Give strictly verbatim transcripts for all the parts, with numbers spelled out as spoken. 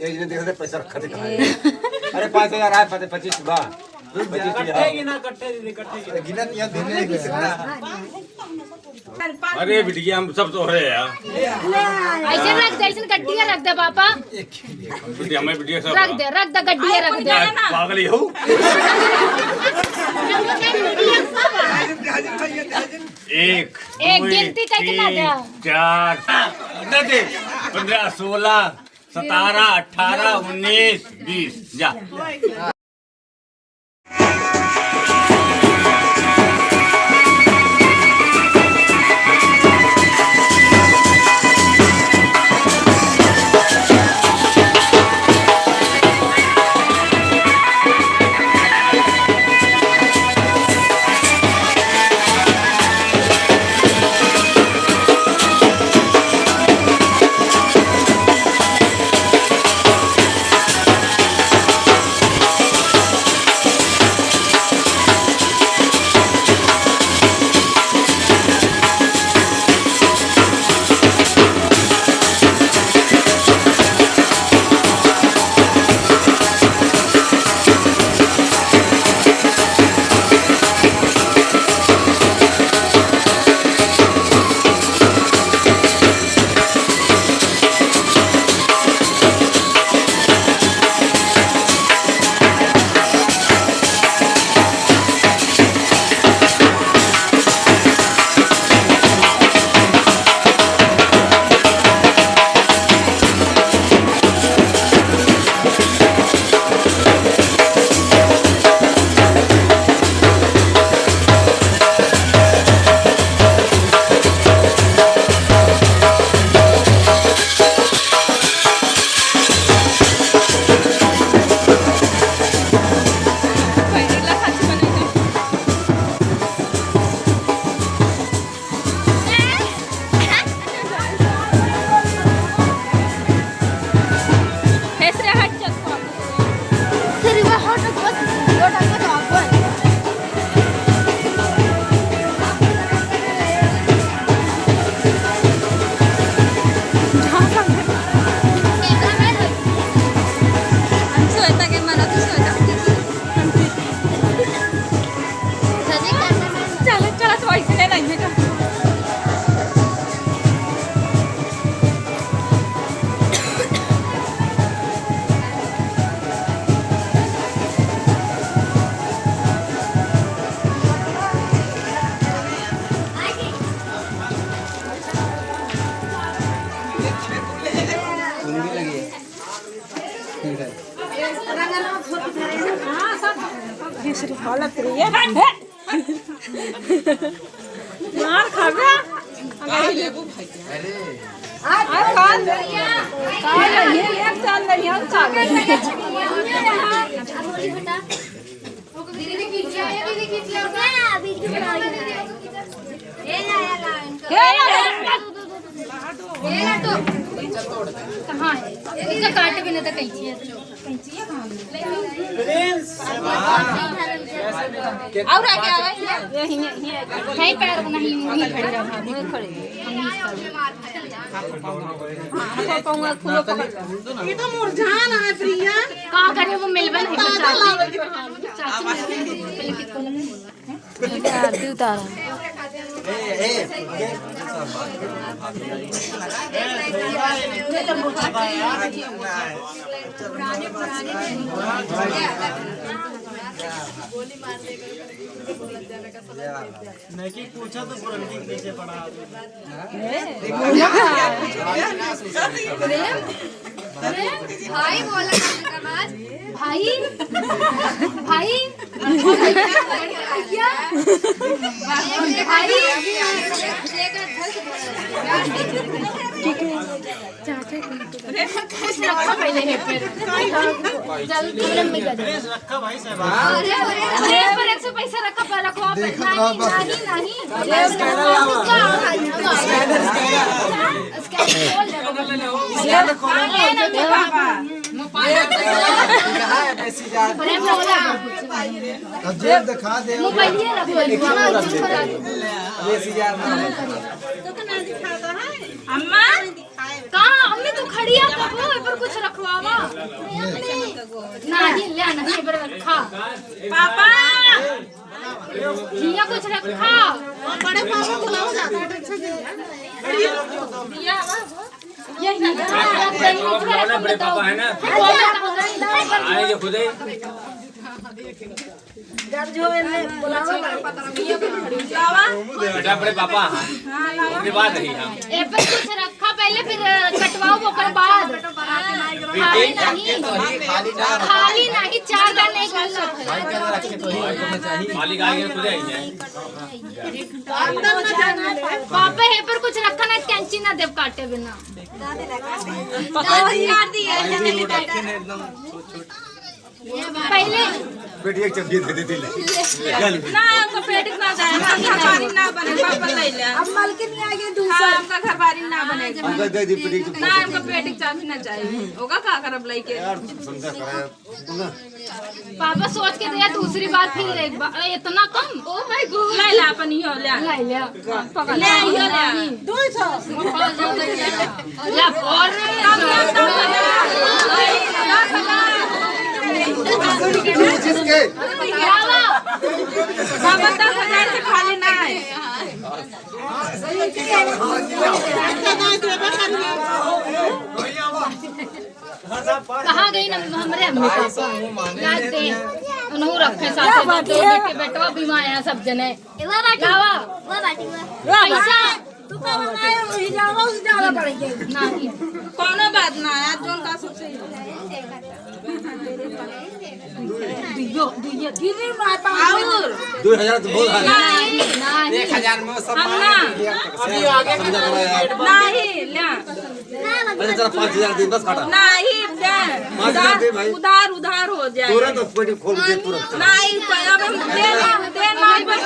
इन्हें देखते पैसा रखा थे कहाँ है? अरे, पाँच हजार आए, पता पच्चीस बा। पच्चीस हजार। कट्ठे गिना, कट्ठे दीदी, कट्ठे गिना। गिना नहीं, यहाँ देने नहीं देना। अरे बिटिया, हम सब तो है यार। ऐसे रख दे, ऐसे गड्डिया रख दे पापा। बिटिया, हमें बिटिया सब रख दे, रख दे, गड्डिया रख दे। पागल ही हो। एक, एक दो, गिनती करके ना तीन, दे। चार, दे दे। पन्द्रह, सोलह, सतारह, अठारह, उन्नीस, बीस, जा। चला, चला, तो ऐसे नहीं, नहीं है। मार खाबे। अरे, काल, काल नहीं, एक साल नहीं, हम काल नहीं। कहाँ है? इनका काट भी नहीं तो कैंची है। और आगे आवा, यही, यही, यही। कहीं पैर नहीं, नहीं खड़े रहो, हाँ, वहीं खड़े। हम नहीं खड़े। हाँ, हमको कहूँगा, खुलो पकड़। ये तो मुरझान है, प्रिया। का करे, वो मिलबे नहीं करता। चाची, चाची मिलबे नहीं करता। आरती उतारा। नहीं कि पूछा तो पुरनकी के पीछे पड़ा। भाई बोला, भाई, भाई, भैया, भाई। चाचा, कुछ रखा पहले है फिर। चल, तुरंत में कर दे। अरे, अरे, अरे, पर एक सौ पैसा रखा, पर रखो आप। नहीं, नहीं, नहीं। Scanner खोल दे। अब जेब दिखा दे। मोबाइल ये रख। अम्मा, कहाँ? हमने तो प्रिया बाबू, ए पर कुछ रखवावा। नहीं, ले नहीं, ए पर रखा। पापा! हिया कुछ रखा। बड़े पापा बुलाओ ना। ये नहीं, बड़े पापा है ना? आएंगे खुद ही। बेटा, बड़े पापा, हाँ। ओके बाद रही हम। ए पर कुछ रखा पहले, फिर कटवाओ, ओकर बाद। खाली नहीं, खाली नहीं, चार दान नहीं कर सकते। मालिक आएंगे, खुद आएंगे। पापा, ए पर कुछ रखा ना, कैंची ना देव काटे बिना। पकड़ दिए। पहले बेटी एक चमकी दे देती ले। ले, ले। ना, हमका पेटी ना जाए, हमका घरवारी ना बने, पापा ले ले। अब मलकिन आ गए दूसरा। हाँ, हमका घरवारी ना बने। हमका दे दी पेटी एक चमकी। ना, हमका पेटी चाबी ना चाहिए। ओका का करब लइके? यार, समझा करा यार। पापा सोच के दिया, दूसरी बार फिर एक बार, अरे, इतना कम? Oh my God। ले ले, अपन ही हो, ले। ले ले। पकड़। ले, यो ले। दो सौ। या और बाबा, दस हजार से खाली ना है। कहाँ गई ना हमरे अम्मी पापा? याद दे। उन्हों रखे साथे, बेटे, बेटवा भी वहाँ यहाँ सब जने। ए, वो बाटी। लावा। वो बाटी, वो। पैसा। तू का बनाए, वही जावा, उस जावा पड़ेगी। नहीं। कौनो बात ना, आज जोन का सोचे। दियो, दियो, दियो, मार पाऊँ। और? दो हजार तो बोल रहा है। नहीं, नहीं। एक हजार में सब हम ना। अभी आगे समझा रहा है। नहीं, ना। अच्छा, चलो, पाँच हजार दे, बस काटा। नहीं, दे। पाँच हजार दे भाई। उधार, उधार हो जाए। तुरंत पेटी खोल के तुरंत। नहीं, अब हम दे, दे, नहीं, बस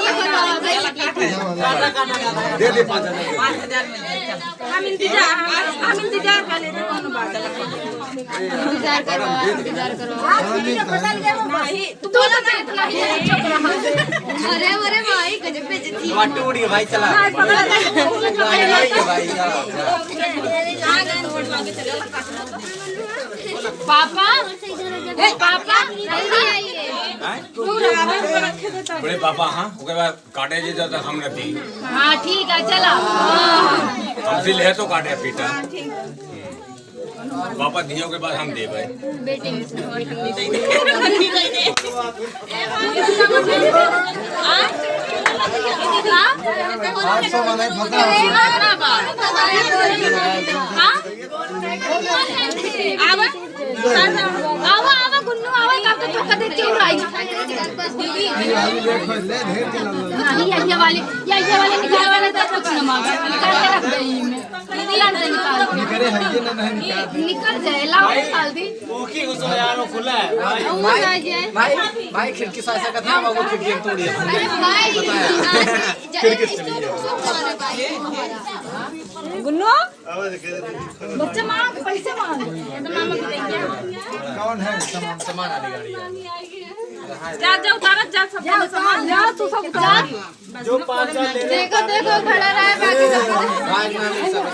दे दे पाँच हजार। हम इंतजार, हम, हम इंतजार कर लेते, कौनो बात नहीं। इंतजार करो, इंतजार करो। नहीं, तू तो इतना ही चुप रहा। अरे, अरे भाई, गजब बेइज्जती। वाटू उड़ गया भाई, चला। भाई, पकड़। भाई, भाई, चला, चला। पापा, ए, पापा, जल्दी आइए। हैं? बड़े पापा, हाँ, ओके बाद काटे जे तो हम रहती। हाँ, ठीक है, चला। हमसे ले तो काटे पीटा। हाँ, ठीक। पापा दियों के बाद हम देबे। बेटी। आठ सौ बनाई, पता है। हाँ? आवा, आवा, आवा, गुन्नू, आवा, का तो चोखा देख के उड़ाई। नहीं, ये, ये वाली, ये, ये वाली निकाल वाले तो कुछ ना मांगा, निकाल के रख दे इनमें। निकाल दे, निकाल दे। निकल जाए, लाओ, निकाल दी। ओके, उसको यार, वो खुला है। भाई, भाई, भाई, खिड़की से ऐसा करता है, वो खिड़की तोड़ दिया। अरे भाई, बताया। खिड़की से चली गया। गुन्नू? बच्चा मांग, पैसे मांग। कौन है? सामान, सामान वाली गाड़ी है। जा, जा, उतारा, जा, सब जा, सामान। जा, तू सब उतार। जो पाँच साल ले रहे देखो, देखो, खड़ा रहा है, बाकी सब। भाई, मैं भी सब।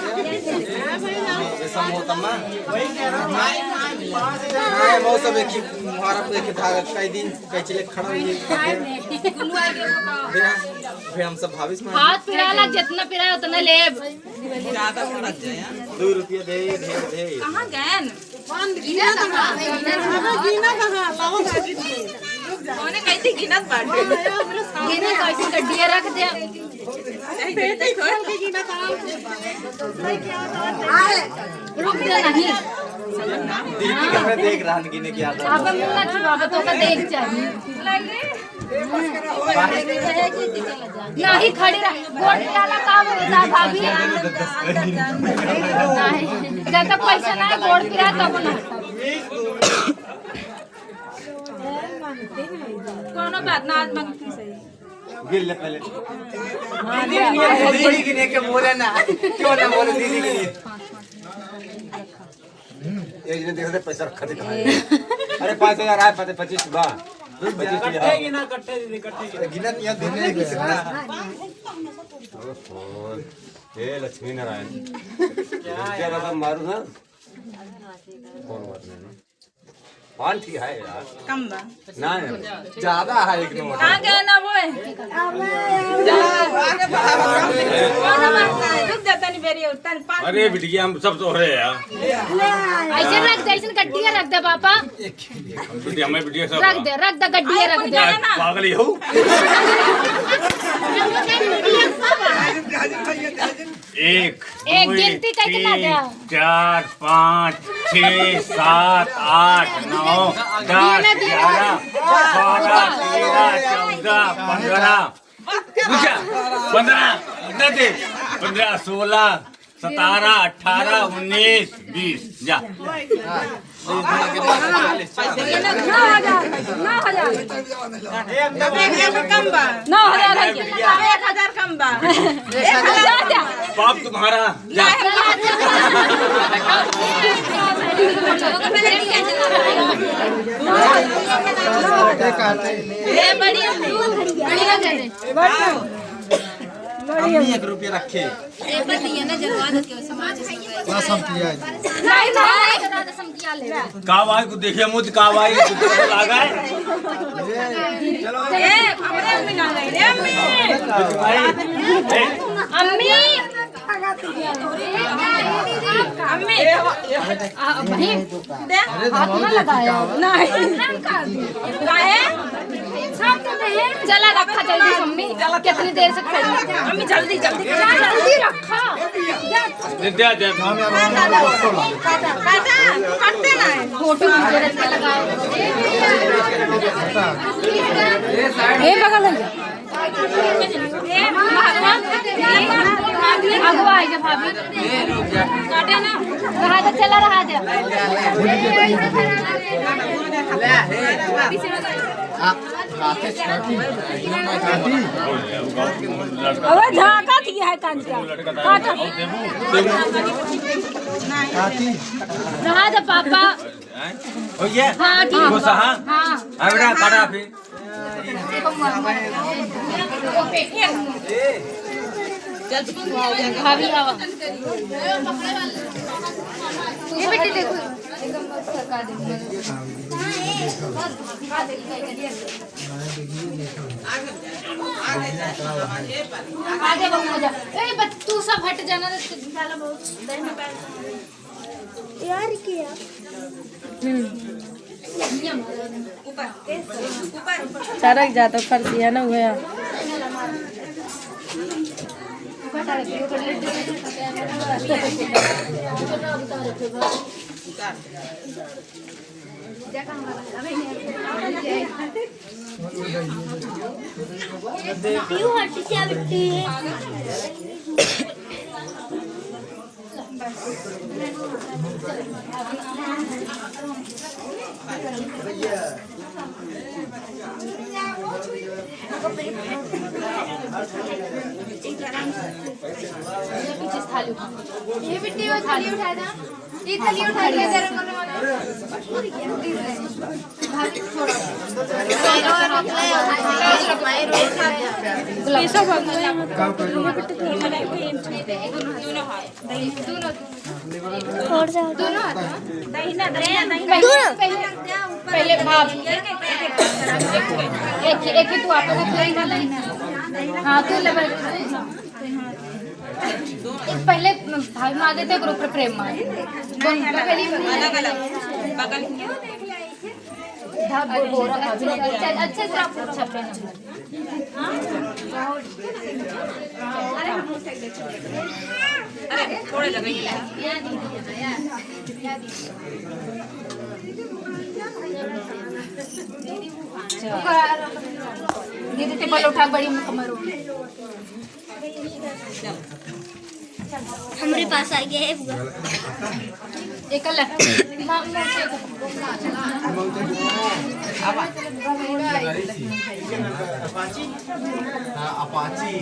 जैसा मोहतरमा। हाँ, वो सब एक ही, हमारा एक ही धागा, कई दिन, कई चले खड़ा हुई। फिर, फिर हम सब भाविस में। हाथ पिराला, जितना पिराए, उतना लेब। ज्यादा पड़त जाए, हाँ। दो रुपया दे, दे, दे। कहाँ गए? गिना कहाँ? गिना कहाँ? लाओ ना, गिना। कौने कैसे गिनत बाटे? गिना कैसे कड्डिया रख दे? बेटी खोल के गिना कहाँ? रुक दे नहीं। दीदी का मैं देख रहा हूँ गिने की आदत। अब हम ना छुआ, अब तो का देख चाहिए। नहीं, खड़ी रह। गोड़ पिराला का बोलता भाभी? नहीं, जब तक पैसा ना है, गोड़ पिरा तब ना। कोनो बात ना, आज मंगती सही। गिन ले पहले। दीदी गिने के बोले ना, क्यों ना बोले दीदी गिने। एक जने देखते पैसा रखा दिखा। अरे पाँच हजार आए, पता पच्चीस बा। पच्चीस बा। कट्टे गिना, कट्टे दीदी, कट्टे गिना। गिनत यहाँ देने की कितना? ओहो, हे लक्ष्मी नारायण। क्या है? रुपया रकम मारू ना। कौन बात नहीं? पाँच ही है यार। कम बा। नहीं, ज्यादा है एक नंबर। कहाँ गए ना वो? रुक जा, तनी बेरी और, तनी पाँच अरे मिनट। बिटिया, हम सब तो है यार। ऐसे रख दे, ऐसे गड्डिया रख दे पापा। बिटिया, हमें बिटिया सब रख दे, रख दे, गड्डिया रख दे। पागल ही हो। एक, एक दुई, गिनती करके ना तीन, जा। चार, पाँच, छः, सात, आठ, नौ, दस, गिना, गिना। ग्यारह, बारह, तेरह, चौदह, पन्द्रह, रुक जा, पन्द्रह, पन्द्रह दे, पन्द्रह, सोलह, सतारह, अठारह, उन्नीस, बीस, जा। नौ हजार, नौ हजार। एक, एक कम बा। नौ हजार है। एक हजार कम बा। एक हजार। जा, जा। पाप तुम्हारा। जा। ए, बड़ी अम्मी, बड़ी अम्मी। अम्मी एक रुपया रखे। ए, बस ये ना जलवा देते हो समाज में। बस हम किया है। नहीं, नहीं। का भाई को देखे मुझ का भाई को लागा है। चलो। ए, अम्मी, अम्मी ना गई रे, अम्मी। भाई, ए। अम्मी। अम्मी। आ, बहिन, दे। हाथ ना लगाए। नहीं। काहे? चला रखा जल्दी मम्मी, कितनी देर से खड़ी है? मम्मी जल्दी, जल्दी, जल्दी रखा। दे, दे, दे। काटा, काटा, काटते ना है। फोटो मुझे रखा लगाओ। ए बगल है। आगू आई जा भाभी। काटे ना। रहा जा, चला रहा जा। अबे झांका थी है कान का। काटा। रहा जा पापा। हो गया? हाँ, ठीक। वो सहा? हाँ। हाँ, बेटा, काटा फिर। भाभी, आवा। ये बेटी, देखो। आगे बढ़ जा। ए, बच-, तू सब हट जाना, तो निकाला बहुत। यार, क्या? हम्म। सरक जाता फरसिया ना हुआ। क्यों हट क्या बिट्टी? ये बिट्टी वो थाली उठाए था। ये थाली उठा के इधर। और ज्यादा। पहले, पहले भाभी। एक, एक ही तू आप। हाँ, तू ले भाई। एक पहले भाभी माँ देते, एक ऊपर प्रेम माँ। दोनों बगल ही बगल। बगल ही। धा-, बो-, बोरा भाभी ने अच्छे, अच्छे से आप छपे ना। अरे, थोड़े लगे। दीदी, टेबल उठा, बड़ी कमर हो। हमरे पास आ गया है बुआ। एक अलग।